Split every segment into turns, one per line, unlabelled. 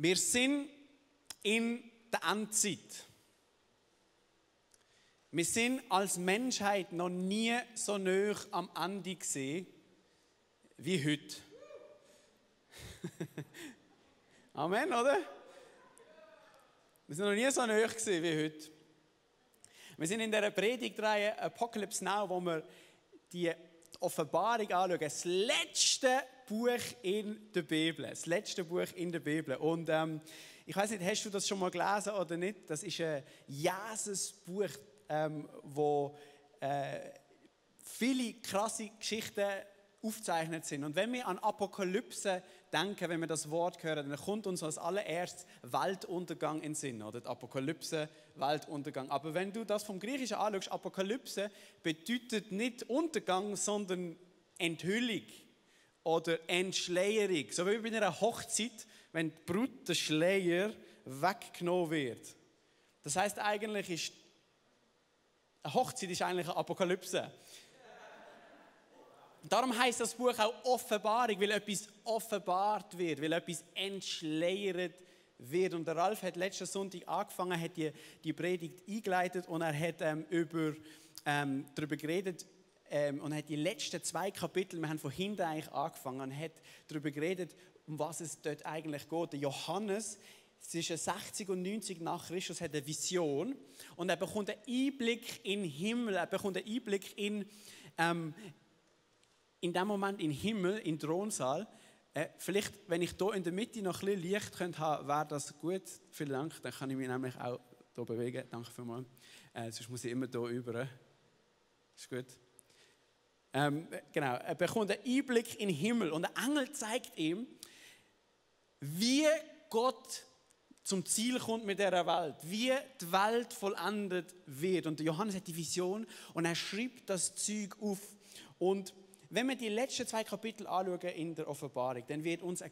Wir sind in der Endzeit. Wir sind als Menschheit noch nie so nah am Ende gesehen wie heute. Amen, oder? Wir sind noch nie so nah gesehen wie heute. Wir sind in dieser Predigtreihe Apocalypse Now, wo wir die Offenbarung anschauen. Das letzte Buch in der Bibel. Das letzte Buch in der Bibel. Und ich weiß nicht, hast du das schon mal gelesen oder nicht? Das ist ein Jesus-Buch, wo viele krasse Geschichten aufgezeichnet sind. Und wenn wir an Apokalypse denken, wenn wir das Wort hören, dann kommt uns als allererstes Weltuntergang in den Sinn. Oder die Apokalypse, Weltuntergang. Aber wenn du das vom Griechischen anschaust, Apokalypse bedeutet nicht Untergang, sondern Enthüllung oder Entschleierung. So wie bei einer Hochzeit, wenn die Brut, der Schleier, weggenommen wird. Das heisst, eigentlich ist eine Hochzeit ist eigentlich eine Apokalypse. Darum heisst das Buch auch Offenbarung, weil etwas offenbart wird, weil etwas entschleiert wird. Und der Ralf hat letzten Sonntag angefangen, hat die Predigt eingeleitet und er hat darüber geredet und hat die letzten 2 Kapitel, wir haben von hinten eigentlich angefangen, und hat darüber geredet, um was es dort eigentlich geht. Der Johannes, zwischen 60 und 90 nach Christus, hat eine Vision und er bekommt einen Einblick in den Himmel, er bekommt einen Einblick in dem Moment in den Himmel, in den Thronsaal. Vielleicht, wenn ich hier in der Mitte noch ein bisschen Licht könnte haben, wäre das gut. Vielen Dank, dann kann ich mich nämlich auch hier bewegen. Danke vielmals. Sonst muss ich immer hier rüber. Ist gut. Genau, er bekommt einen Einblick in den Himmel und der Engel zeigt ihm, wie Gott zum Ziel kommt mit dieser Welt, wie die Welt vollendet wird. Und Johannes hat die Vision und er schreibt das Zeug auf. Und wenn wir die letzten 2 Kapitel anschauen in der Offenbarung, dann wird uns eine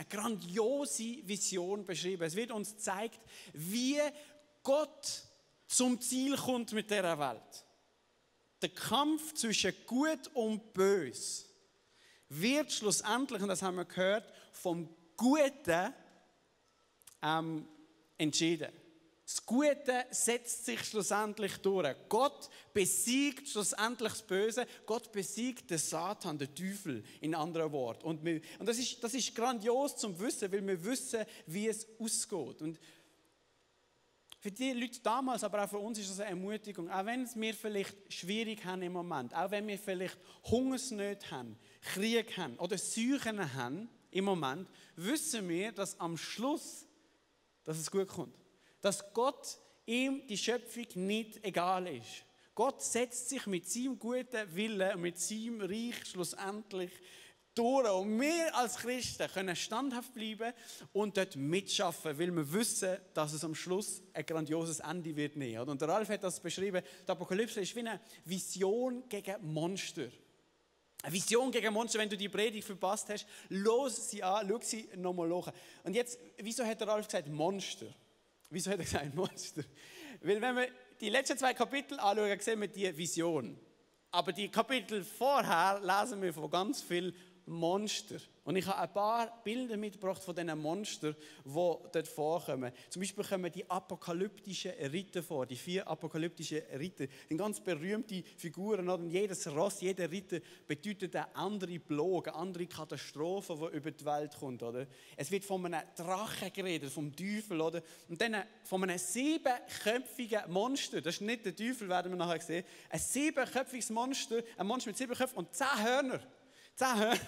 grandiose Vision beschrieben. Es wird uns gezeigt, wie Gott zum Ziel kommt mit dieser Welt. Der Kampf zwischen Gut und Böse wird schlussendlich, und das haben wir gehört, vom Guten entschieden. Das Gute setzt sich schlussendlich durch. Gott besiegt schlussendlich das Böse. Gott besiegt den Satan, den Teufel, in anderen Worten. Und das ist grandios zum Wissen, weil wir wissen, wie es ausgeht. Und für die Leute damals, aber auch für uns ist das eine Ermutigung. Auch wenn wir vielleicht schwierig haben im Moment, auch wenn wir vielleicht Hungersnöte haben, Krieg haben oder Seuchen haben im Moment, wissen wir, dass am Schluss dass es gut kommt. Dass Gott ihm die Schöpfung nicht egal ist. Gott setzt sich mit seinem guten Willen und mit seinem Reich schlussendlich durch. Und wir als Christen können standhaft bleiben und dort mitschaffen, weil wir wissen, dass es am Schluss ein grandioses Ende wird nehmen. Und der Ralf hat das beschrieben, die Apokalypse ist wie eine Vision gegen Monster. Eine Vision gegen Monster, wenn du die Predigt verpasst hast, los sie an, schau sie nochmal nach. Und jetzt, wieso hat der Ralf gesagt Monster? Wieso hat er gesagt Monster? Weil wenn wir die letzten 2 Kapitel anschauen, sehen wir die Vision. Aber die Kapitel vorher lesen wir von ganz vielen Monstern. Und ich habe ein paar Bilder mitgebracht von diesen Monstern, die dort vorkommen. Zum Beispiel kommen die apokalyptischen Ritter vor, die 4 apokalyptischen Ritter. Das sind ganz berühmte Figuren. Und jedes Ross, jeder Ritter bedeutet eine andere Plage, eine andere Katastrophe, die über die Welt kommt. Oder? Es wird von einem Drachen geredet, vom Teufel. Oder? Und dann von einem 7-köpfigen Monster. Das ist nicht der Teufel, werden wir nachher sehen. Ein 7-köpfiges Monster, ein Monster mit 7 Köpfen und 10 Hörner. 10 Hörner,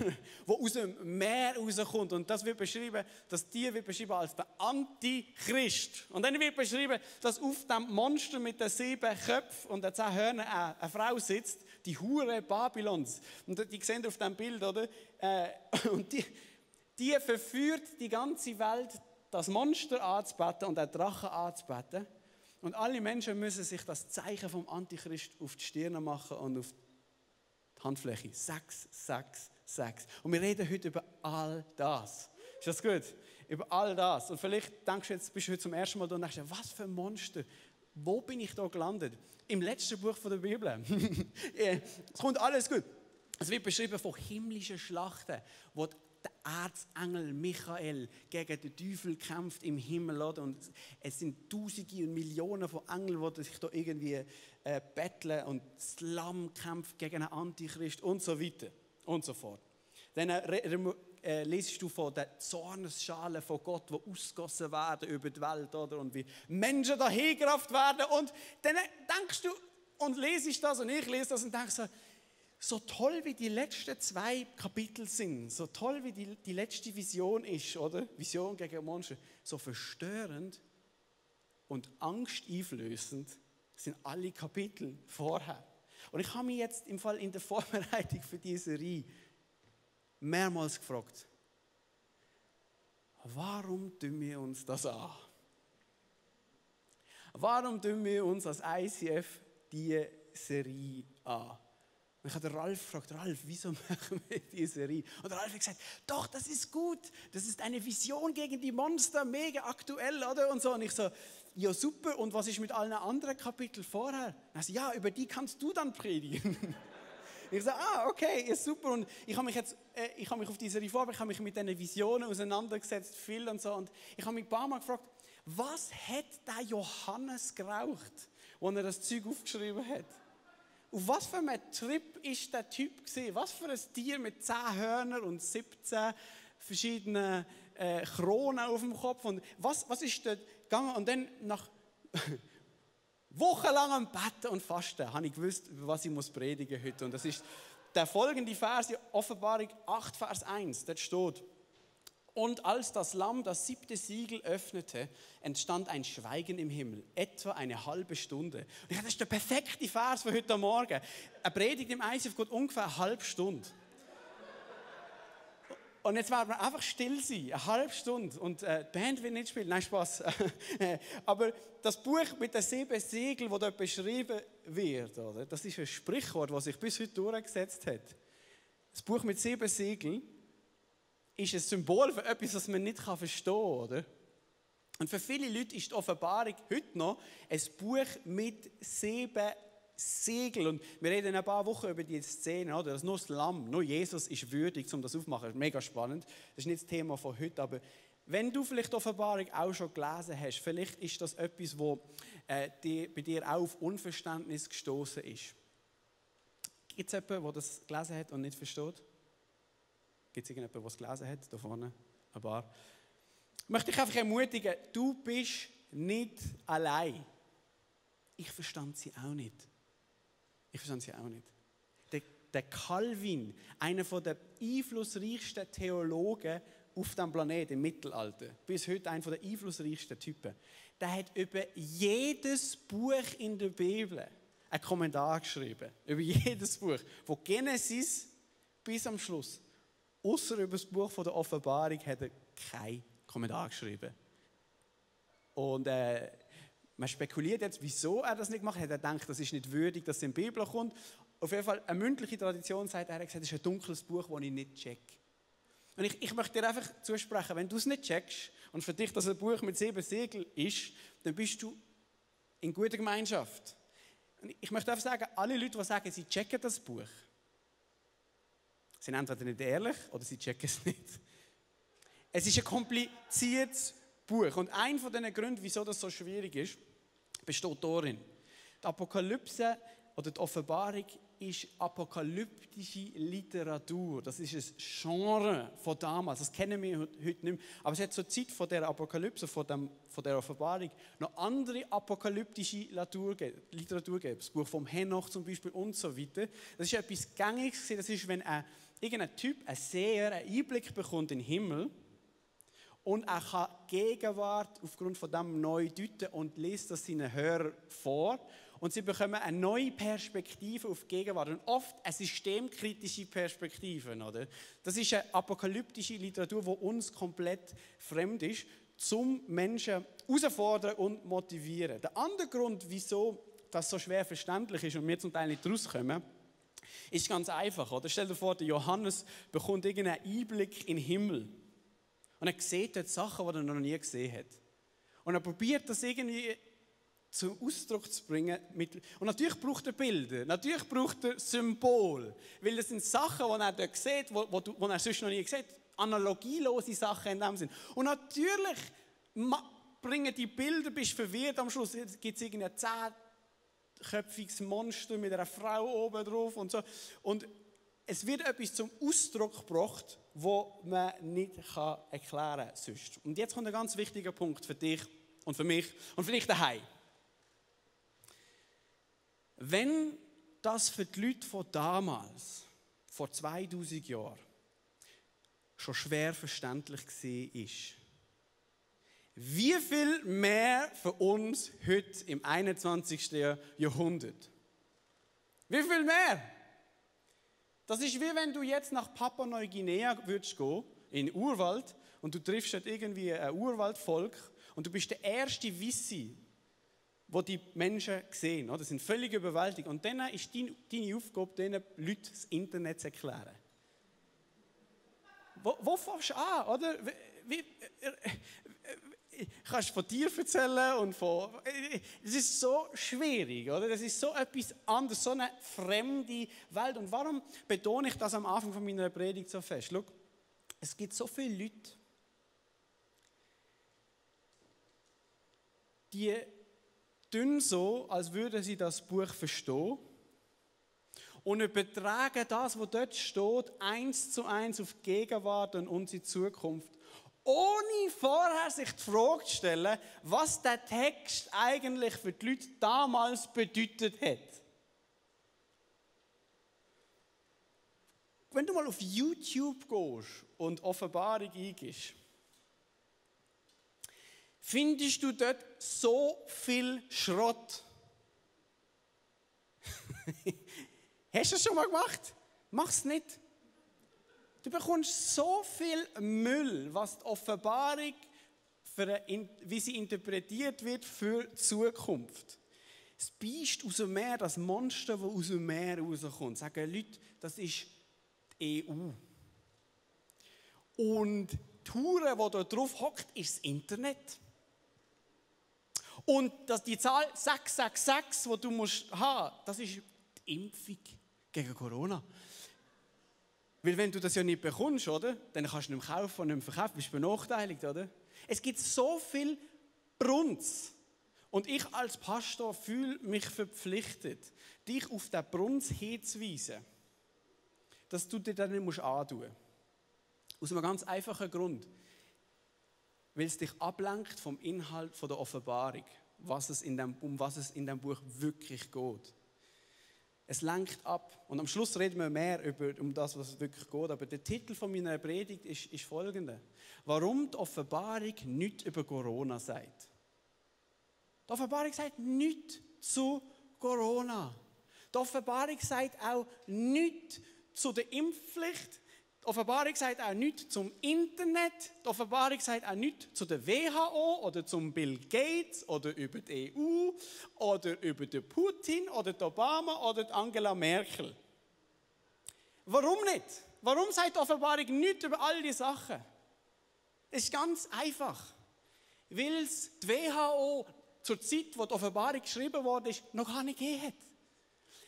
die aus dem Meer rauskommt. Und das wird beschrieben, das Tier wird beschrieben als der Antichrist. Und dann wird beschrieben, dass auf dem Monster mit den 7 Köpfen und den 10 Hörnern eine Frau sitzt, die Hure Babylons. Und die sehen auf dem Bild, oder? Und die verführt die ganze Welt, das Monster anzubeten und den Drachen anzubeten. Und alle Menschen müssen sich das Zeichen vom Antichrist auf die Stirn machen und auf die Handfläche. 6, 6, 6. Und wir reden heute über all das. Ist das gut? Über all das. Und vielleicht denkst du jetzt, bist du heute zum ersten Mal da und denkst, was für ein Monster. Wo bin ich da gelandet? Im letzten Buch der Bibel. Es kommt alles gut. Es wird beschrieben von himmlischen Schlachten, wo die der Erzengel Michael gegen den Teufel kämpft im Himmel. Oder? Und es sind Tausende und Millionen von Engeln, die sich da irgendwie betteln. Und das Lamm kämpft gegen einen Antichrist und so weiter und so fort. Dann lesest du von den Zornesschalen von Gott, die ausgegossen werden über die Welt. Oder? Und wie Menschen dahingerafft werden. Und dann denkst du und lesest das und ich lese das und denke so toll wie die letzten 2 Kapitel sind, so toll wie die letzte Vision ist, oder? Vision gegen Monster, so verstörend und angsteinflößend sind alle Kapitel vorher. Und ich habe mich jetzt im Fall in der Vorbereitung für diese Serie mehrmals gefragt, warum tun wir uns das an? Warum tun wir uns als ICF diese Serie an? Und ich habe den Ralf gefragt, Ralf, wieso machen wir diese Serie? Und der Ralf hat gesagt, doch, das ist gut. Das ist eine Vision gegen die Monster, mega aktuell, oder? Und so. Und ich so, ja super, und was ist mit allen anderen Kapiteln vorher? Also, ja, über die kannst du dann predigen. Ich so, okay, ist super. Und ich habe mich auf diese Serie vorbereitet, ich habe mich mit diesen Visionen auseinandergesetzt, viel und so. Und ich habe mich ein paar Mal gefragt, was hat der Johannes geraucht, als er das Zeug aufgeschrieben hat? Auf was für einem Trip ist der Typ gewesen? Was für ein Tier mit 10 Hörnern und 17 verschiedenen Kronen auf dem Kopf? Und was ist dort gegangen? Und dann nach wochenlangem Betten und Fasten habe ich gewusst, was ich predigen muss heute. Und das ist der folgende Vers, Offenbarung 8, Vers 1. Dort steht: Und als das Lamm das 7. Siegel öffnete, entstand ein Schweigen im Himmel, etwa eine halbe Stunde. Und ich dachte, das ist der perfekte Vers für heute Morgen. Eine Predigt im ICF geht ungefähr eine halbe Stunde. Und jetzt werden wir einfach still sein, eine halbe Stunde. Und die Band will nicht spielen, nein, Spaß. Aber das Buch mit den 7 Siegeln, das dort beschrieben wird, oder? Das ist ein Sprichwort, das sich bis heute durchgesetzt hat. Das Buch mit 7 Siegeln ist ein Symbol für etwas, das man nicht verstehen kann, oder? Und für viele Leute ist die Offenbarung heute noch ein Buch mit 7 Siegeln. Und wir reden in ein paar Wochen über die Szene, oder? Dass nur das Lamm, nur Jesus ist würdig, um das aufzumachen. Das ist mega spannend. Das ist nicht das Thema von heute, aber wenn du vielleicht die Offenbarung auch schon gelesen hast, vielleicht ist das etwas, wo bei dir auch auf Unverständnis gestoßen ist. Gibt es jemanden, der das gelesen hat und nicht versteht? Gibt es irgendjemanden, der es gelesen hat? Da vorne, ein paar. Ich möchte dich einfach ermutigen, du bist nicht allein. Ich verstand sie auch nicht. Der Calvin, einer der einflussreichsten Theologen auf dem Planeten im Mittelalter, bis heute einer der einflussreichsten Typen, der hat über jedes Buch in der Bibel einen Kommentar geschrieben. Über jedes Buch. Von Genesis bis am Schluss. Ausser über das Buch von der Offenbarung hat er keinen Kommentar geschrieben. Und man spekuliert jetzt, wieso er das nicht gemacht hat. Er denkt, das ist nicht würdig, dass es in die Bibel kommt. Auf jeden Fall, eine mündliche Tradition sagt, er hat gesagt, das ist ein dunkles Buch, das ich nicht check. Und ich möchte dir einfach zusprechen, wenn du es nicht checkst und für dich das ein Buch mit 7 Siegeln ist, dann bist du in guter Gemeinschaft. Und ich möchte einfach sagen, alle Leute, die sagen, sie checken das Buch, sind entweder nicht ehrlich oder sie checken es nicht. Es ist ein kompliziertes Buch. Und einer von den Gründen, wieso das so schwierig ist, besteht darin. Die Apokalypse oder die Offenbarung ist apokalyptische Literatur. Das ist ein Genre von damals. Das kennen wir heute nicht mehr. Aber es hat zur Zeit von der Apokalypse, von der Offenbarung, noch andere apokalyptische Literatur gegeben. Das Buch vom Henoch zum Beispiel und so weiter. Das ist etwas Gängiges. Das ist, wenn irgendein Typ, ein Seher, einen Einblick bekommt in den Himmel und er kann Gegenwart aufgrund von dem neu deuten und liest das seinen Hörern vor. Und sie bekommen eine neue Perspektive auf die Gegenwart. Und oft eine systemkritische Perspektive. Oder? Das ist eine apokalyptische Literatur, die uns komplett fremd ist, zum Menschen herausfordern und motivieren. Der andere Grund, wieso das so schwer verständlich ist und wir zum Teil nicht rauskommen, ist ganz einfach. Oder? Stell dir vor, der Johannes bekommt irgendeinen Einblick in den Himmel. Und er sieht dort Sachen, die er noch nie gesehen hat. Und er probiert das irgendwie zum Ausdruck zu bringen. Und natürlich braucht er Bilder, natürlich braucht er Symbole. Weil das sind Sachen, die er dort sieht, die er sonst noch nie sieht. analogielose Sachen in dem Sinn. Und natürlich bringen die Bilder, bist verwirrt am Schluss. Jetzt gibt es irgendein 10-köpfiges Monster mit einer Frau oben drauf und so. Und es wird etwas zum Ausdruck gebracht, wo man nicht erklären kann sonst. Und jetzt kommt ein ganz wichtiger Punkt für dich und für mich und für dich daheim. Wenn das für die Leute von damals, vor 2000 Jahren, schon schwer verständlich war, wie viel mehr für uns heute im 21. Jahrhundert? Wie viel mehr? Das ist wie wenn du jetzt nach Papua-Neuguinea würdest gehen, in den Urwald, und du triffst dort irgendwie ein Urwaldvolk und du bist der erste Wissi, wo die Menschen sehen. Das sind völlig überwältigt. Und dann ist deine Aufgabe, diesen Leuten das Internet zu erklären. Wo fängst du an, oder? Kannst du von dir erzählen und von... Es ist so schwierig, oder? Das ist so etwas anderes, so eine fremde Welt. Und warum betone ich das am Anfang von meiner Predigt so fest? Schau, es gibt so viele Leute, die tun so, als würden sie das Buch verstehen und übertragen das, was dort steht, 1:1 auf die Gegenwart und unsere Zukunft, ohne vorher sich die Frage zu stellen, was der Text eigentlich für die Leute damals bedeutet hat. Wenn du mal auf YouTube gehst und Offenbarung eingibst, findest du dort so viel Schrott. Hast du das schon mal gemacht? Mach es nicht. Du bekommst so viel Müll, was die Offenbarung, wie sie interpretiert wird für die Zukunft. Das Biest aus dem Meer, das Monster, das aus dem Meer rauskommt, sagen Leute, das ist die EU. Und die Hure, die da drauf hockt, ist das Internet. Und die Zahl 666, die du haben musst, das ist die Impfung gegen Corona. Weil wenn du das ja nicht bekommst, oder, dann kannst du nicht mehr kaufen und nicht mehr verkaufen, bist benachteiligt, oder? Es gibt so viel Brunz. Und ich als Pastor fühle mich verpflichtet, dich auf den Brunz hinzuweisen, dass du dir dann nicht antun musst. Aus einem ganz einfachen Grund. Weil es dich ablenkt vom Inhalt der Offenbarung, um was es in diesem Buch wirklich geht. Es lenkt ab. Und am Schluss reden wir mehr um das, was es wirklich geht. Aber der Titel von meiner Predigt ist folgender. Warum die Offenbarung nichts über Corona sagt. Die Offenbarung sagt nichts zu Corona. Die Offenbarung sagt auch nichts zu der Impfpflicht. Die Offenbarung sagt auch nichts zum Internet. Die Offenbarung sagt auch nichts zu der WHO oder zum Bill Gates oder über die EU oder über den Putin oder die Obama oder die Angela Merkel. Warum nicht? Warum sagt die Offenbarung nichts über all diese Sachen? Es ist ganz einfach. Weil es die WHO zur Zeit, wo die Offenbarung geschrieben wurde, noch gar nicht gegeben hat.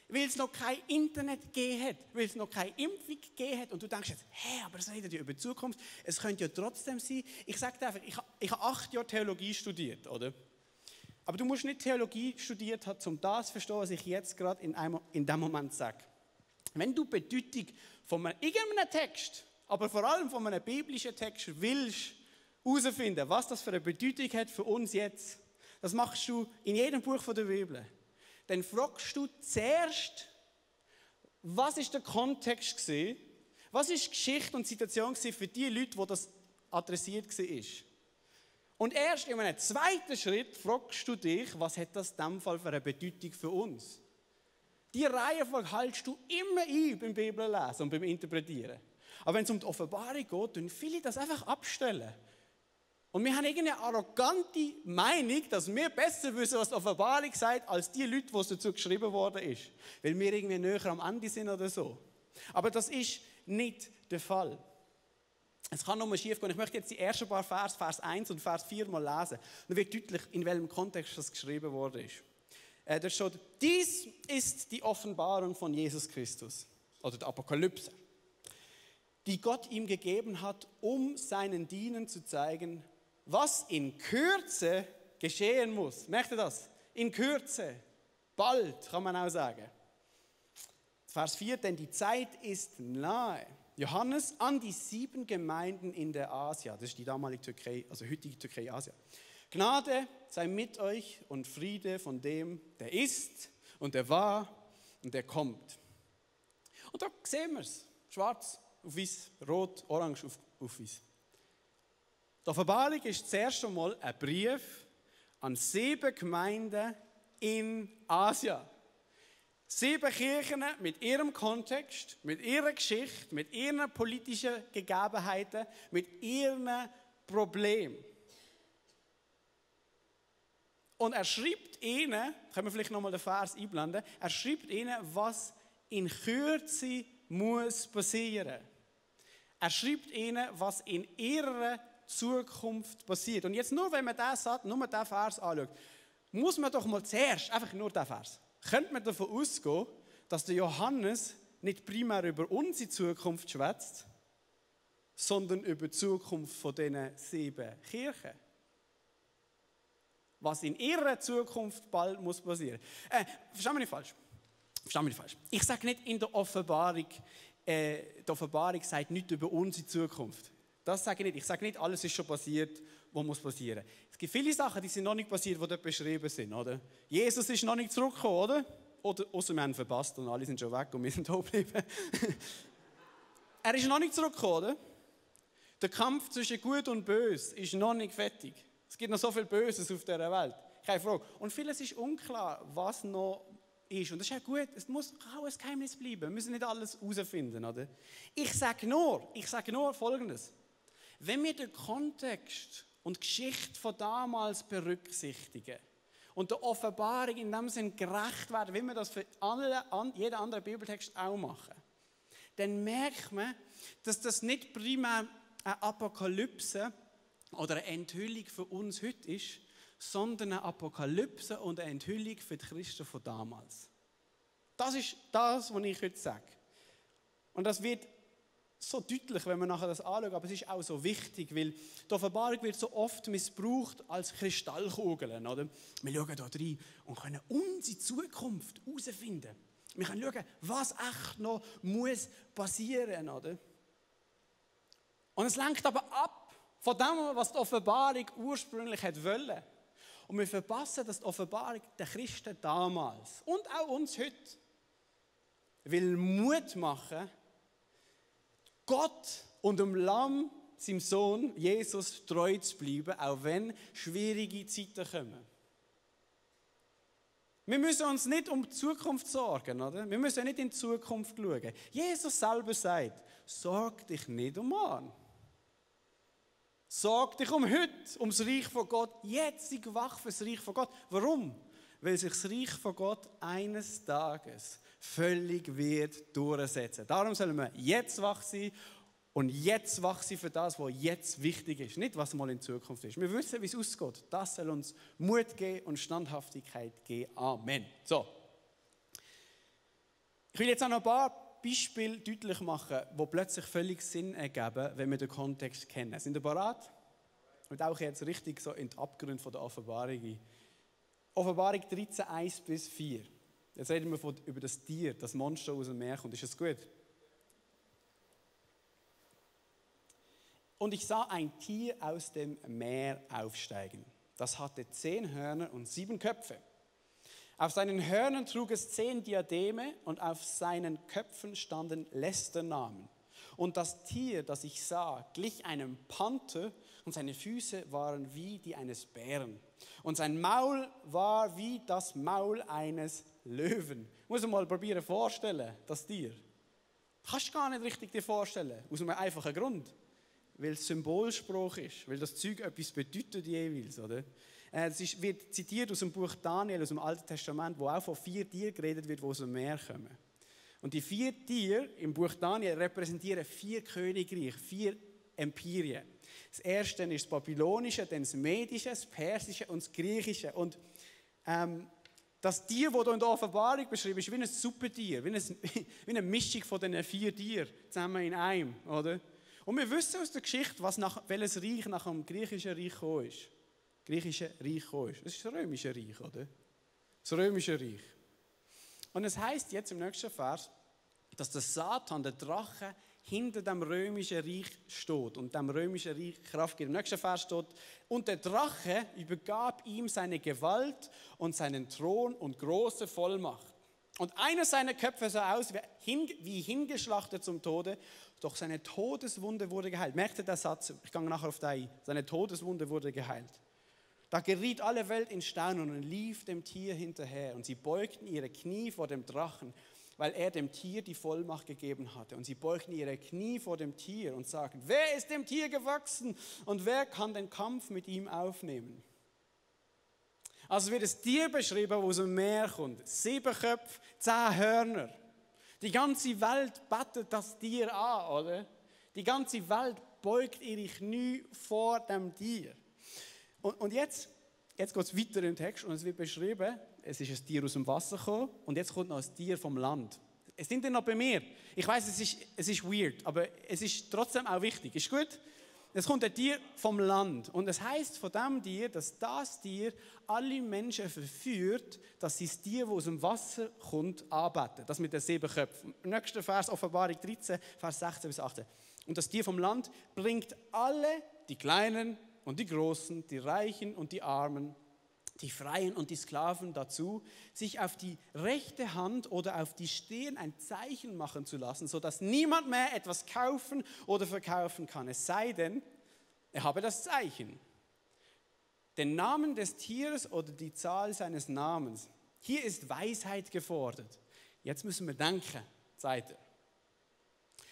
Weil es noch kein Internet gegeben hat, weil es noch keine Impfung gegeben hat. Und du denkst jetzt, aber es redet ja über die Zukunft. Es könnte ja trotzdem sein. Ich sage dir einfach, ich habe 8 Jahre Theologie studiert, oder? Aber du musst nicht Theologie studiert haben, um das zu verstehen, was ich jetzt gerade in diesem Moment sage. Wenn du die Bedeutung von irgendeinem Text, aber vor allem von einem biblischen Text willst herausfinden, was das für eine Bedeutung hat für uns jetzt, das machst du in jedem Buch der Bibel. Dann fragst du zuerst, was ist der Kontext gewesen? Was ist die Geschichte und Situation für die Leute, wo das adressiert war? Und erst in einem zweiten Schritt fragst du dich, was hat das in diesem Fall für eine Bedeutung für uns? Die Reihenfolge hältst du immer ein beim Bibellesen und beim Interpretieren. Aber wenn es um die Offenbarung geht, dann viele das einfach abstellen. Und wir haben irgendeine arrogante Meinung, dass wir besser wissen, was die Offenbarung sagt, als die Leute, die es dazu geschrieben worden ist. Weil wir irgendwie näher am Ende sind oder so. Aber das ist nicht der Fall. Es kann nur schief gehen. Ich möchte jetzt die ersten paar Vers 1 und Vers 4 mal lesen. Dann wird deutlich, in welchem Kontext das geschrieben worden ist. Da steht, dies ist die Offenbarung von Jesus Christus. Oder die Apokalypse. die Gott ihm gegeben hat, um seinen Dienern zu zeigen, was in Kürze geschehen muss. Merkt ihr das? In Kürze. Bald, kann man auch sagen. Vers 4, denn die Zeit ist nahe. Johannes an die 7 Gemeinden in der Asia. Das ist die damalige Türkei, also heutige Türkei, Asia. Gnade sei mit euch und Friede von dem, der ist und der war und der kommt. Und da sehen wir es. Schwarz auf weiß, rot, orange auf weiß. Die Offenbarung ist zuerst einmal ein Brief an 7 Gemeinden in Asien. 7 Kirchen mit ihrem Kontext, mit ihrer Geschichte, mit ihren politischen Gegebenheiten, mit ihren Problemen. Und er schreibt ihnen, können wir vielleicht nochmal den Vers einblenden, er schreibt ihnen, was in Kürze muss passieren. Er schreibt ihnen, was in ihrer Zukunft passiert. Und jetzt nur, wenn man nur diesen Vers anschaut, muss man doch mal zuerst, einfach nur diesen Vers, könnte man davon ausgehen, dass der Johannes nicht primär über unsere Zukunft schwätzt, sondern über die Zukunft von diesen 7 Kirchen. Was in ihrer Zukunft bald muss passieren. Verstehen wir nicht falsch. Ich sage nicht in der Offenbarung, die Offenbarung sagt nichts über unsere Zukunft. Das sage ich nicht. Ich sage nicht, alles ist schon passiert, was muss passieren. Es gibt viele Sachen, die sind noch nicht passiert, die dort beschrieben sind. Oder? Jesus ist noch nicht zurückgekommen, oder? Außer wir haben ihn verpasst und alle sind schon weg und wir sind da geblieben. Er ist noch nicht zurückgekommen, oder? Der Kampf zwischen Gut und Böse ist noch nicht fertig. Es gibt noch so viel Böses auf dieser Welt. Keine Frage. Und vieles ist unklar, was noch ist. Und das ist auch gut. Es muss auch ein Geheimnis bleiben. Wir müssen nicht alles herausfinden, oder? Ich sage nur Folgendes. Wenn wir den Kontext und die Geschichte von damals berücksichtigen und der Offenbarung in dem Sinn gerecht werden, wie wir das für jeden anderen Bibeltext auch machen, dann merkt man, dass das nicht primär eine Apokalypse oder eine Enthüllung für uns heute ist, sondern eine Apokalypse und eine Enthüllung für die Christen von damals. Das ist das, was ich heute sage. Und das wird so deutlich, wenn wir nachher das anschauen, aber es ist auch so wichtig, weil die Offenbarung wird so oft missbraucht als Kristallkugeln. Oder? Wir schauen da rein und können unsere Zukunft herausfinden. Wir können schauen, was echt noch muss passieren muss. Und es lenkt aber ab von dem, was die Offenbarung ursprünglich wollte. Und wir verpassen, dass die Offenbarung der Christen damals und auch uns heute will Mut machen, Gott und dem Lamm, seinem Sohn Jesus, treu zu bleiben, auch wenn schwierige Zeiten kommen. Wir müssen uns nicht um die Zukunft sorgen, oder? Wir müssen nicht in die Zukunft schauen. Jesus selber sagt, sorg dich nicht um morgen. Sorg dich um heute, um das Reich von Gott. Jetzt sei wach für das Reich von Gott. Warum? Weil sich das Reich von Gott eines Tages völlig wird durchsetzen. Darum sollen wir jetzt wach sein und jetzt wach sein für das, was jetzt wichtig ist. Nicht, was mal in Zukunft ist. Wir wissen, wie es ausgeht. Das soll uns Mut geben und Standhaftigkeit geben. Amen. So. Ich will jetzt auch noch ein paar Beispiele deutlich machen, die plötzlich völlig Sinn ergeben, wenn wir den Kontext kennen. Sind ihr bereit? Und auch jetzt richtig so in die Abgründe von der Offenbarung. Offenbarung 13, 1-4. Jetzt reden wir über das Tier, das Monster aus dem Meer kommt. Ist das gut? Und ich sah ein Tier aus dem Meer aufsteigen. Das hatte 10 Hörner und 7 Köpfe. Auf seinen Hörnern trug es 10 Diademe und auf seinen Köpfen standen Lästernamen. Und das Tier, das ich sah, glich einem Panther und seine Füße waren wie die eines Bären. Und sein Maul war wie das Maul eines Löwen. Muss man mal probieren vorstellen, das Tier. Kannst du gar nicht richtig dir vorstellen, aus einem einfachen Grund. Weil es Symbolspruch ist, weil das Zeug etwas bedeutet jeweils, oder? Es wird zitiert aus dem Buch Daniel, aus dem Alten Testament, wo auch von 4 Tieren geredet wird, die aus dem Meer kommen. Und die 4 Tiere im Buch Daniel repräsentieren 4 Königreiche, 4 Empirien. Das erste ist das Babylonische, dann das Medische, das Persische und das Griechische. Und das Tier, das hier in der Offenbarung beschrieben ist, wie ein Suppentier, wie eine Mischung von diesen 4 Tieren zusammen in einem, oder? Und wir wissen aus der Geschichte, welches Reich nach dem griechischen Reich gekommen ist. Das ist das römische Reich, oder? Das römische Reich. Und es heißt jetzt im nächsten Vers, dass der Satan, der Drache, hinter dem römischen Reich steht und dem römischen Reich Kraft gibt. Im nächsten Vers steht, und der Drache übergab ihm seine Gewalt und seinen Thron und große Vollmacht. Und einer seiner Köpfe sah aus wie hingeschlachtet zum Tode, doch seine Todeswunde wurde geheilt. Merkt ihr den Satz? Ich gehe nachher auf den ein. Seine Todeswunde wurde geheilt. Da geriet alle Welt in Staunen und lief dem Tier hinterher. Und sie beugten ihre Knie vor dem Drachen, weil er dem Tier die Vollmacht gegeben hatte. Und sie beugten ihre Knie vor dem Tier und sagten, wer ist dem Tier gewachsen und wer kann den Kampf mit ihm aufnehmen? Also wird das Tier beschrieben, das aus dem Meer kommt. 7 Köpfe, 10 Hörner. Die ganze Welt betet das Tier an, oder? Die ganze Welt beugt ihre Knie vor dem Tier. Und jetzt geht es weiter im Text und es wird beschrieben, es ist ein Tier aus dem Wasser gekommen und jetzt kommt noch ein Tier vom Land. Es sind dann noch bei mir. Ich weiß, es ist weird, aber es ist trotzdem auch wichtig. Ist gut? Es kommt ein Tier vom Land und es heißt von dem Tier, dass das Tier alle Menschen verführt, dass sie das Tier, das aus dem Wasser kommt, anbeten. Das mit den 7 Köpfen. Im nächsten Vers, Offenbarung 13, Vers 16 bis 18. Und das Tier vom Land bringt alle, die Kleinen und die Großen, die Reichen und die Armen, die Freien und die Sklaven dazu, sich auf die rechte Hand oder auf die Stirn ein Zeichen machen zu lassen, sodass niemand mehr etwas kaufen oder verkaufen kann, es sei denn, er habe das Zeichen, den Namen des Tieres oder die Zahl seines Namens. Hier ist Weisheit gefordert. Jetzt müssen wir denken, seid ihr.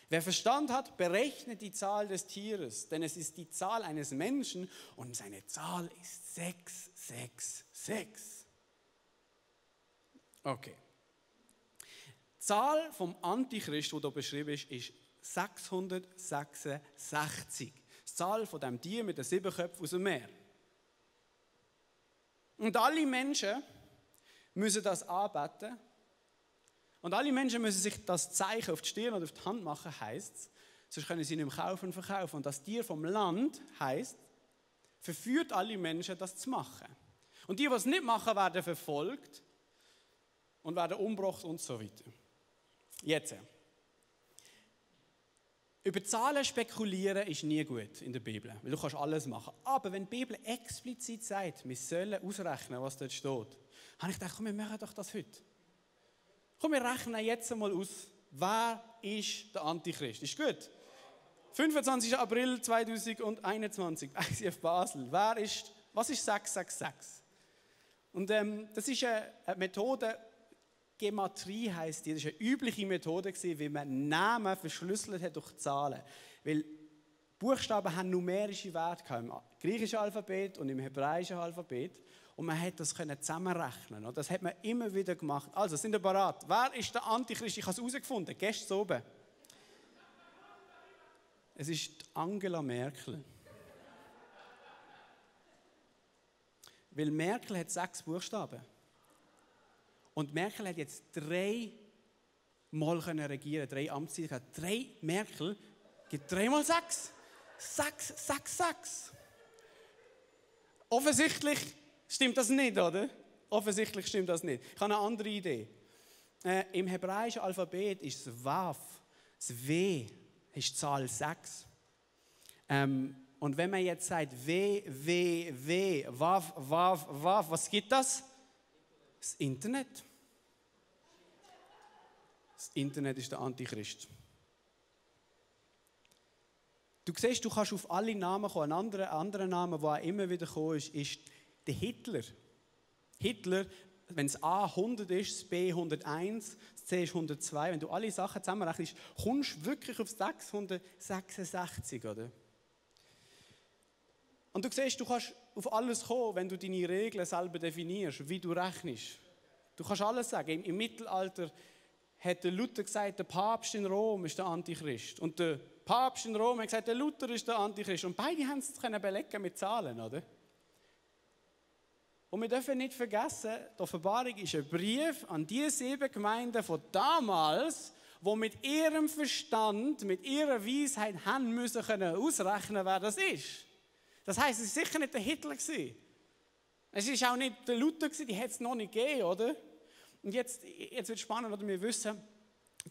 Wer Verstand hat, berechnet die Zahl des Tieres, denn es ist die Zahl eines Menschen und seine Zahl ist 666. Okay. Die Zahl vom Antichrist, die hier beschrieben ist 666. Die Zahl von dem Tier mit den 7 Köpfen aus dem Meer. Und alle Menschen müssen das anbeten. Und alle Menschen müssen sich das Zeichen auf die Stirn oder auf die Hand machen, heisst es. Sonst können sie nicht mehr kaufen und verkaufen. Und das Tier vom Land, heisst, verführt alle Menschen, das zu machen. Und die, die es nicht machen, werden verfolgt und werden umgebracht und so weiter. Jetzt. Über Zahlen spekulieren ist nie gut in der Bibel, weil du kannst alles machen. Aber wenn die Bibel explizit sagt, wir sollen ausrechnen, was dort steht, habe ich gedacht, komm, wir machen doch das heute. Komm, wir rechnen jetzt einmal aus, wer ist der Antichrist. Ist gut? 25. April 2021, ICF Basel. Was ist 666? Und das ist eine Methode, Gematrie heisst die. Das war eine übliche Methode, wie man Namen verschlüsselt hat durch Zahlen. Weil Buchstaben haben numerische Werte im griechischen Alphabet und im hebräischen Alphabet. Und man hat das zusammenrechnen. Und das hat man immer wieder gemacht. Also, sind ihr bereit? Wer ist der Antichrist? Ich habe es herausgefunden. Gestern oben. Es ist Angela Merkel. Weil Merkel hat 6 Buchstaben. Und Merkel hat jetzt 3 Mal regieren, 3 Amtszeiten. 3 Merkel gibt 3 mal 6. 6, 6, 6. Offensichtlich stimmt das nicht, oder? Offensichtlich stimmt das nicht. Ich habe eine andere Idee. Im hebräischen Alphabet ist das Wav, das W, ist die Zahl 6. Und wenn man jetzt sagt W, Wav, Wav, Wav, was gibt das? Das Internet. Das Internet ist der Antichrist. Du siehst, du kannst auf alle Namen kommen. Ein anderer Name, der auch immer wieder gekommen ist der Hitler. Hitler, wenn das A 100 ist, das B 101, das C ist 102, wenn du alle Sachen zusammenrechnest, kommst du wirklich auf 666, oder? Und du siehst, du kannst auf alles kommen, wenn du deine Regeln selber definierst, wie du rechnest. Du kannst alles sagen. Im Mittelalter hat der Luther gesagt, der Papst in Rom ist der Antichrist. Und der Papst in Rom hat gesagt, der Luther ist der Antichrist. Und beide haben es belegen mit Zahlen, oder? Und wir dürfen nicht vergessen, die Offenbarung ist ein Brief an die 7 Gemeinden von damals, die mit ihrem Verstand, mit ihrer Weisheit haben müssen können ausrechnen, wer das ist. Das heisst, es war sicher nicht der Hitler. Es war auch nicht der Luther, die hätte es noch nicht gegeben, oder? Und jetzt wird es spannend, oder? Wir wissen,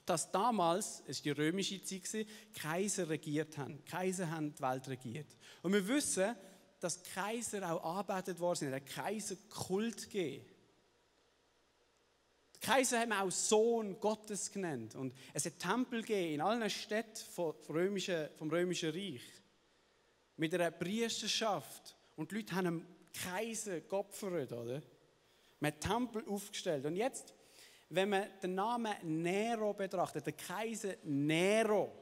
dass damals, es war die römische Zeit, Kaiser regiert haben. Die Kaiser haben die Welt regiert. Und wir wissen, dass Kaiser auch angebetet worden sind. Einen Kaiserkult gegeben. Die Kaiser haben auch Sohn Gottes genannt. Und es hat Tempel gegeben in allen Städten vom Römischen Reich. Mit einer Priesterschaft. Und die Leute haben einem Kaiser geopfert, oder? Man hat Tempel aufgestellt. Und jetzt, wenn man den Namen Nero betrachtet, der Kaiser Nero,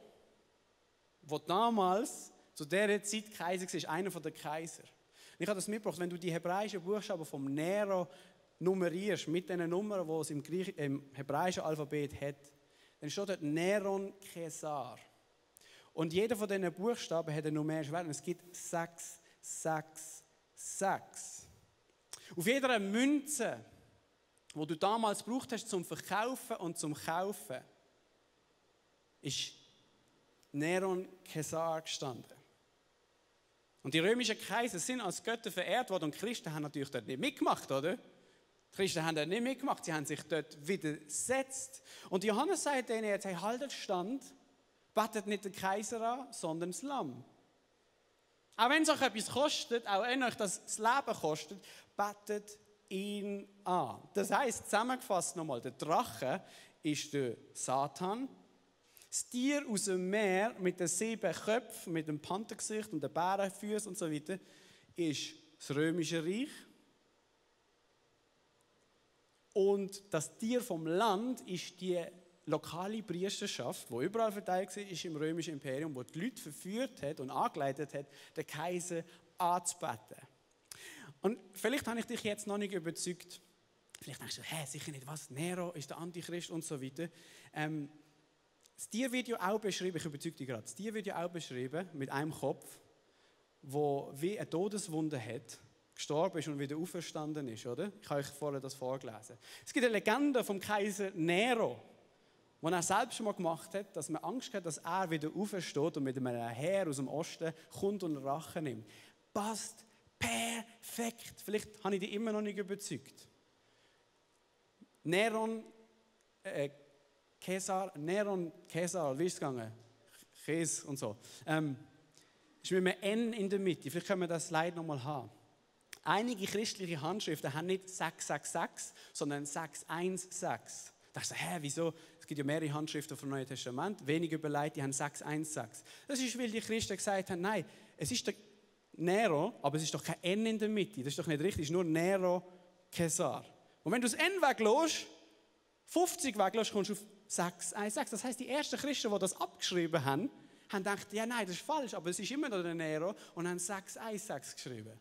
der damals zu dieser Zeit Kaiser war, einer der Kaiser. Und ich habe das mitgebracht, wenn du die hebräischen Buchstaben vom Nero nummerierst, mit den Nummern, die es im hebräischen Alphabet hat, dann steht dort Neron Caesar. Und jeder von diesen Buchstaben hat einen numerischen Wert. Es gibt 6, 6, 6. Auf jeder Münze, die du damals gebraucht hast zum Verkaufen und zum Kaufen, ist Neron Caesar gestanden. Und die römischen Kaiser sind als Götter verehrt worden und die Christen haben natürlich dort nicht mitgemacht, oder? Die Christen haben dort nicht mitgemacht, sie haben sich dort widersetzt. Und Johannes sagt denen jetzt, hey, haltet Stand, betet nicht den Kaiser an, sondern das Lamm. Auch wenn es euch etwas kostet, auch wenn euch das Leben kostet, betet ihn an. Das heisst, zusammengefasst nochmal, der Drache ist der Satan. Das Tier aus dem Meer mit den 7 Köpfen, mit dem Panthergesicht und den Bärenfüßen und so weiter, ist das Römische Reich. Und das Tier vom Land ist die lokale Priesterschaft, die überall verteilt war, ist im Römischen Imperium, wo die Leute verführt hat und angeleitet hat, den Kaiser anzubeten. Und vielleicht habe ich dich jetzt noch nicht überzeugt. Vielleicht denkst du, sicher nicht, was? Nero ist der Antichrist und so weiter. Das Tier wird ja auch beschrieben, ich überzeuge dich gerade, das Tier wird ja auch beschrieben mit einem Kopf, wo wie eine Todeswunde hat, gestorben ist und wieder auferstanden ist, oder? Ich habe euch vorher das vorgelesen. Es gibt eine Legende vom Kaiser Nero, die er selbst schon mal gemacht hat, dass man Angst hat, dass er wieder aufersteht und mit einem Heer aus dem Osten kommt und Rache nimmt. Passt perfekt. Vielleicht habe ich dich immer noch nicht überzeugt. Neron Caesar, wie ist es gegangen? Käse und so. Ist mit einem N in der Mitte. Vielleicht können wir das Slide nochmal haben. Einige christliche Handschriften haben nicht 666, sondern 616. Da dachte ich, wieso? Es gibt ja mehrere Handschriften vom Neuen Testament, wenige überleitet, die haben 616. Das ist, weil die Christen gesagt haben, nein, es ist der Nero, aber es ist doch kein N in der Mitte. Das ist doch nicht richtig, es ist nur Nero Caesar. Und wenn du das N weglässt, 50 weglässt, kommst du auf 616. Das heisst, die ersten Christen, die das abgeschrieben haben, haben gedacht, ja nein, das ist falsch, aber es ist immer noch der Nero und haben 616 geschrieben.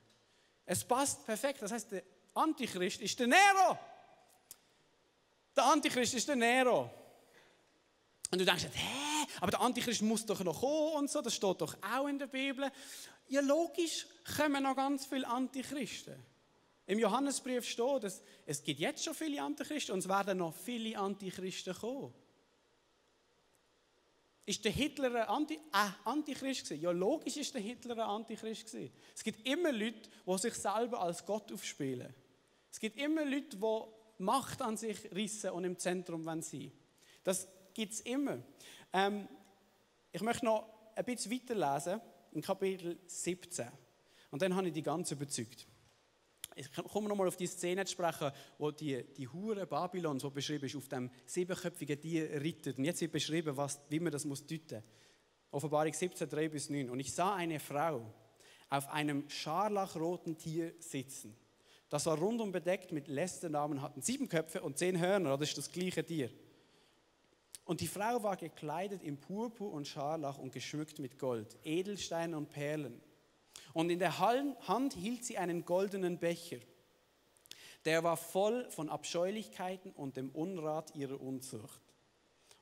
Es passt perfekt, das heisst, der Antichrist ist der Nero. Der Antichrist ist der Nero. Und du denkst, aber der Antichrist muss doch noch kommen und so, das steht doch auch in der Bibel. Ja, logisch kommen noch ganz viele Antichristen. Im Johannesbrief steht, dass es gibt jetzt schon viele Antichristen und es werden noch viele Antichristen kommen. Ist der Hitler ein Antichrist gewesen? Ja, logisch ist der Hitler ein Antichrist gewesen. Es gibt immer Leute, die sich selber als Gott aufspielen. Es gibt immer Leute, die Macht an sich rissen und im Zentrum sein wollen. Das gibt es immer. Ich möchte noch ein bisschen weiterlesen, in Kapitel 17. Und dann habe ich die ganz überzeugt. Ich komme nochmal auf die Szene zu sprechen, wo die Hure Babylons, die beschrieben ist, auf dem 7-köpfigen Tier reitet. Und jetzt wird beschrieben, wie man das deuten muss. Offenbarung 17, 3-9. Und ich sah eine Frau auf einem scharlachroten Tier sitzen. Das war rundum bedeckt mit Lästernamen, hatten 7 Köpfe und 10 Hörner. Das ist das gleiche Tier. Und die Frau war gekleidet in Purpur und Scharlach und geschmückt mit Gold, Edelsteinen und Perlen. Und in der Hand hielt sie einen goldenen Becher. Der war voll von Abscheulichkeiten und dem Unrat ihrer Unzucht.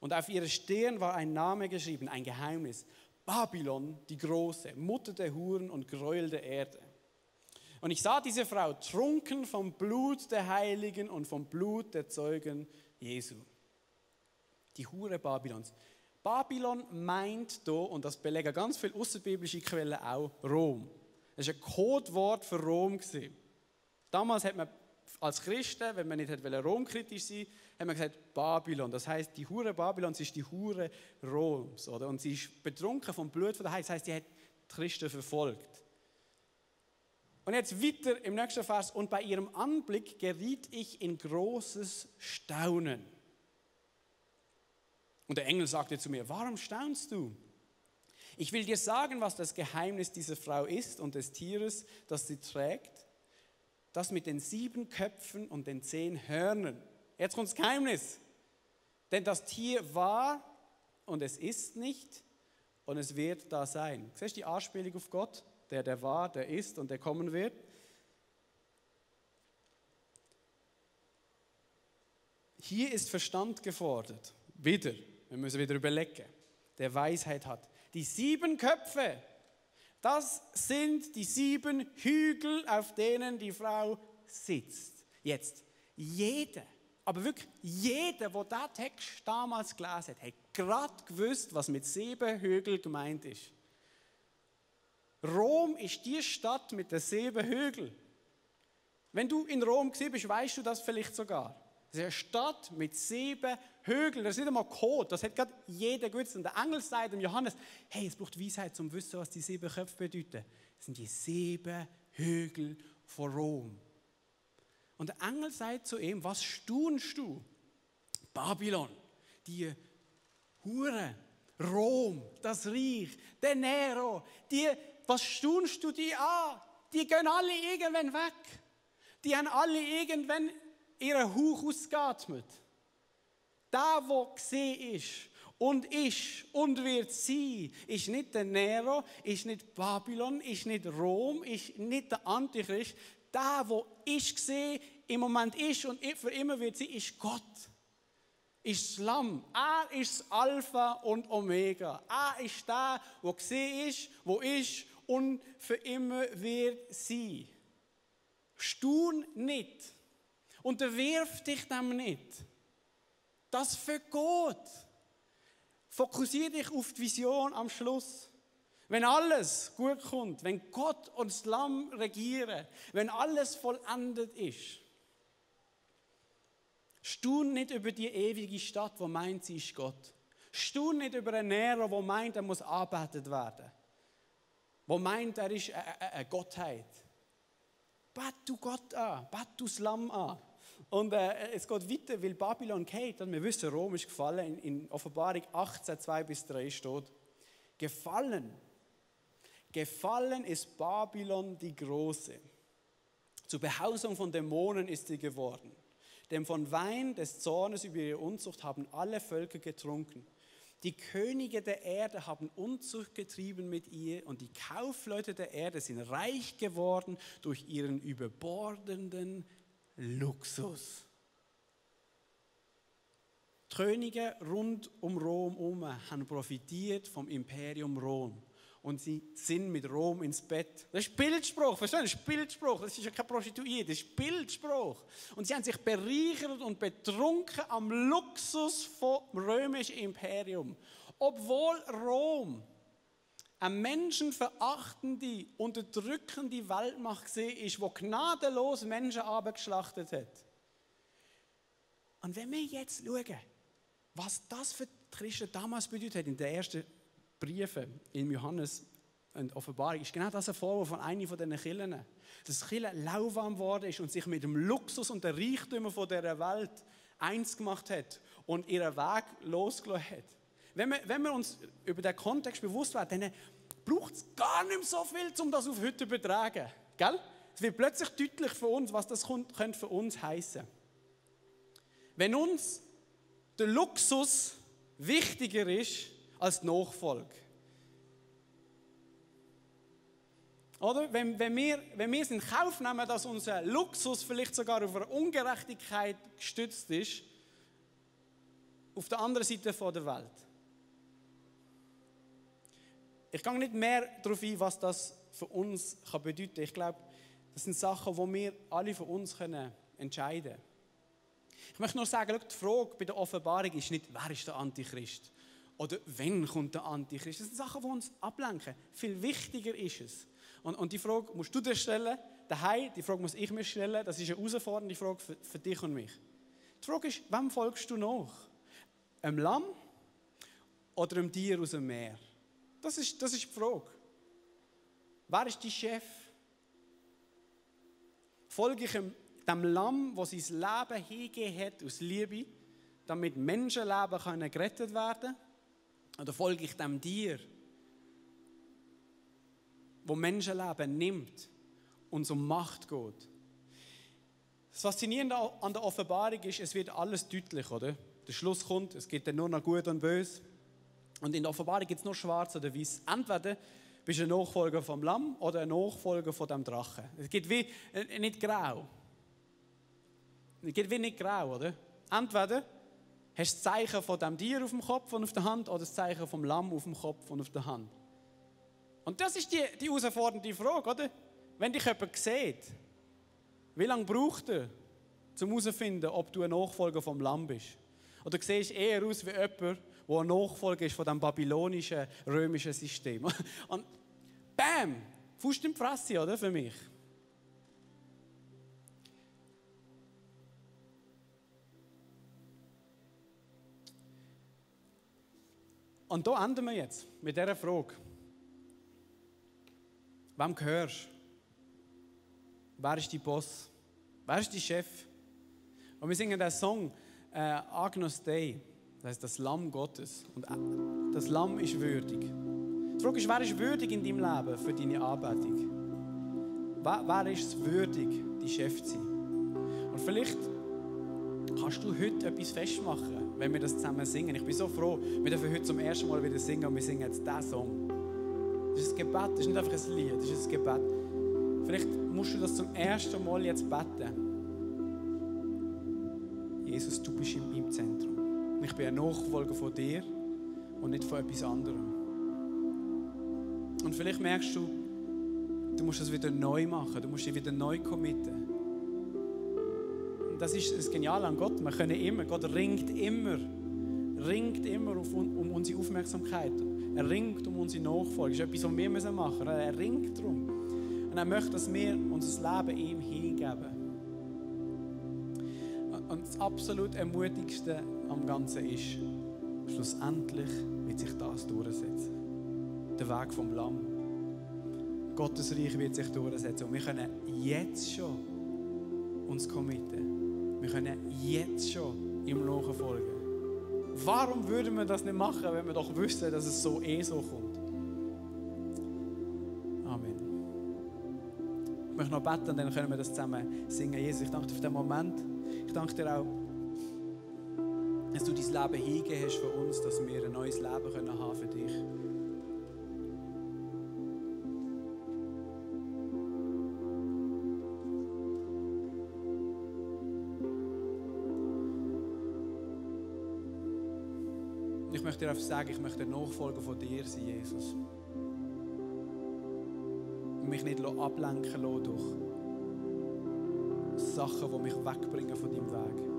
Und auf ihrer Stirn war ein Name geschrieben, ein Geheimnis. Babylon, die Große, Mutter der Huren und Gräuel der Erde. Und ich sah diese Frau trunken vom Blut der Heiligen und vom Blut der Zeugen Jesu. Die Hure Babylons. Babylon meint hier, und das belegen ganz viele außerbiblische Quellen auch, Rom. Das war ein Codewort für Rom. Damals hat man als Christen, wenn man nicht romkritisch sein wollte, hat man gesagt Babylon. Das heisst, die Hure Babylons ist die Hure Roms. Oder? Und sie ist betrunken vom Blut von der Heiligen. Das heisst, sie hat die Christen verfolgt. Und jetzt weiter im nächsten Vers. Und bei ihrem Anblick geriet ich in großes Staunen. Und der Engel sagte zu mir, warum staunst du? Ich will dir sagen, was das Geheimnis dieser Frau ist und des Tieres, das sie trägt, das mit den 7 Köpfen und den 10 Hörnern. Jetzt kommt das Geheimnis. Denn das Tier war und es ist nicht und es wird da sein. Siehst du die Anspielung auf Gott? Der war, der ist und der kommen wird. Hier ist Verstand gefordert. Wieder. Wir müssen wieder überlegen, der Weisheit hat. Die 7 Köpfe, das sind die 7 Hügel, auf denen die Frau sitzt. Jetzt, jeder, aber wirklich jeder, der diesen Text damals gelesen hat gerade gewusst, was mit 7 Hügeln gemeint ist. Rom ist die Stadt mit den 7 Hügeln. Wenn du in Rom bist, weißt du das vielleicht sogar. Das ist eine Stadt mit 7 Hügeln. Das ist nicht einmal Code, das hat gerade jeder gewusst. Und der Engel sagt dem Johannes, hey, es braucht Weisheit, um zu wissen, was die 7 Köpfe bedeuten. Das sind die 7 Hügel von Rom. Und der Engel sagt zu ihm, was staunst du? Babylon, die Hure, Rom, das Reich, der Nero, was staunst du die an? Die gehen alle irgendwann weg. Die haben alle irgendwann ihren Hauch ausgeatmet. Der gesehen ist und wird sein, ist nicht der Nero, ist nicht Babylon, ist nicht Rom, ist nicht der Antichrist. Der ist gesehen, im Moment ist und für immer wird sein, ist Gott. Ist das Lamm. Er ist das Alpha und Omega. Er ist der gesehen ist und für immer wird sein. Staun nicht. Unterwirf dich dem nicht. Das vergeht. Fokussiere dich auf die Vision am Schluss. Wenn alles gut kommt, wenn Gott und das Lamm regieren, wenn alles vollendet ist, staun nicht über die ewige Stadt, die meint, sie ist Gott. Staun nicht über einen Nero, der meint, er muss angebetet werden. Der meint, er ist eine Gottheit. Bet du Gott an, bet du das Lamm an. Und es geht weiter, weil Babylon geht. Und wir wissen, Rom ist gefallen. In Offenbarung 18, 2-3 steht, gefallen ist Babylon die Große. Zur Behausung von Dämonen ist sie geworden. Denn von Wein des Zornes über ihre Unzucht haben alle Völker getrunken. Die Könige der Erde haben Unzucht getrieben mit ihr und die Kaufleute der Erde sind reich geworden durch ihren überbordenden Luxus. Die Könige rund um Rom herum haben profitiert vom Imperium Rom. Und sie sind mit Rom ins Bett. Das ist Bildspruch, verstehst du? Das ist Bildspruch, das ist ja kein Prostituierte, das ist Bildspruch. Und sie haben sich bereichert und betrunken am Luxus vom römischen Imperium. Obwohl Rom eine menschenverachtende, unterdrückende Weltmacht war, die gnadenlos Menschen abgeschlachtet hat. Und wenn wir jetzt schauen, was das für die Christen damals bedeutet hat, in den ersten Briefen in Johannes und Offenbarung, ist genau das ein Vorwurf von einer von diesen Kirchen. Dass die Kirche lauwarm geworden ist und sich mit dem Luxus und den Reichtümern dieser Welt eins gemacht hat und ihren Weg losgelassen hat. Wenn wir uns über den Kontext bewusst werden, dann braucht es gar nicht mehr so viel, um das auf heute zu übertragen. Gell? Es wird plötzlich deutlich für uns, was das könnte für uns heißen. Wenn uns der Luxus wichtiger ist als die Nachfolge. Oder? Wenn wir es in Kauf nehmen, dass unser Luxus vielleicht sogar auf eine Ungerechtigkeit gestützt ist, auf der anderen Seite der Welt. Ich gehe nicht mehr darauf ein, was das für uns bedeuten kann. Ich glaube, Das sind Sachen, die wir alle von uns entscheiden können. Ich möchte nur sagen, schau, die Frage bei der Offenbarung ist nicht, wer ist der Antichrist? Oder wann kommt der Antichrist? Das sind Sachen, die uns ablenken. Viel wichtiger ist es. Und die Frage musst du dir stellen, daheim, die Frage muss ich mir stellen. Das ist eine herausfordernde Frage für dich und mich. Die Frage ist, wem folgst du nach? Einem Lamm oder einem Tier aus dem Meer? Das ist die Frage. Wer ist dein Chef? Folge ich dem Lamm, das sein Leben hingegeben hat aus Liebe, damit Menschenleben gerettet werden können? Oder folge ich dem Tier, das Menschenleben nimmt und es um Macht geht? Das Faszinierende an der Offenbarung ist, es wird alles deutlich, oder? Der Schluss kommt, es gibt dann nur noch Gut und Böse. Und in der Offenbarung gibt es nur Schwarz oder Weiß. Entweder bist du ein Nachfolger vom Lamm oder ein Nachfolger von dem Drachen. Es gibt wie nicht grau. Es gibt wie nicht grau, oder? Entweder hast du das Zeichen von dem Tier auf dem Kopf und auf der Hand oder das Zeichen vom Lamm auf dem Kopf und auf der Hand. Und das ist die herausfordernde Frage, oder? Wenn dich jemand sieht, wie lange braucht er, um herauszufinden, ob du ein Nachfolger vom Lamm bist? Oder siehst du eher aus wie jemand, der ein Nachfolger ist von dem babylonischen, römischen System? Und bam! Fuß in die Fresse, oder? Für mich. Und da enden wir jetzt mit dieser Frage. Wem gehörst du? Wer ist dein Boss? Wer ist dein Chef? Und wir singen den Song Agnus Dei, das heißt das Lamm Gottes. Und das Lamm ist würdig. Die Frage ist, wer ist würdig in deinem Leben für deine Anbetung? Wer ist es würdig, dein Chef zu sein? Und vielleicht kannst du heute etwas festmachen, wenn wir das zusammen singen. Ich bin so froh, wir dürfen heute zum ersten Mal wieder singen und wir singen jetzt diesen Song. Das ist ein Gebet, das ist nicht einfach ein Lied, das ist ein Gebet. Vielleicht musst du das zum ersten Mal jetzt beten. Jesus, du bist in meinem Zentrum. Ich bin ein Nachfolger von dir und nicht von etwas anderem. Und vielleicht merkst du, du musst das wieder neu machen, du musst dich wieder neu committen. Das ist das Geniale an Gott. Wir können immer, Gott ringt immer um unsere Aufmerksamkeit. Er ringt um unsere Nachfolge. Das ist etwas, was wir machen müssen. Er ringt darum. Und er möchte, dass wir unser Leben ihm hingeben. Und das absolut Ermutigste am Ganzen ist, schlussendlich wird sich das durchsetzen. Der Weg vom Lamm. Gottes Reich wird sich durchsetzen. Und wir können jetzt schon uns committen. Wir können jetzt schon ihm nachfolgen. Warum würden wir das nicht machen, wenn wir doch wüssten, dass es so kommt? Amen. Ich möchte noch beten, dann können wir das zusammen singen. Jesus, ich danke dir für den Moment. Ich danke dir auch, dass du dein Leben hingegeben hast für uns, dass wir ein neues Leben haben können für dich. Ich möchte dir einfach sagen, ich möchte ein Nachfolger von dir sein, Jesus. Und mich nicht ablenken lassen durch Sachen, die mich wegbringen von deinem Weg.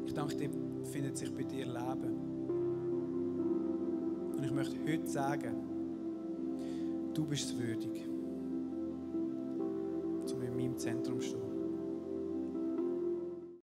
Ich danke dir, findet sich bei dir Leben. Und ich möchte heute sagen, du bist es würdig, um in meinem Zentrum zu stehen.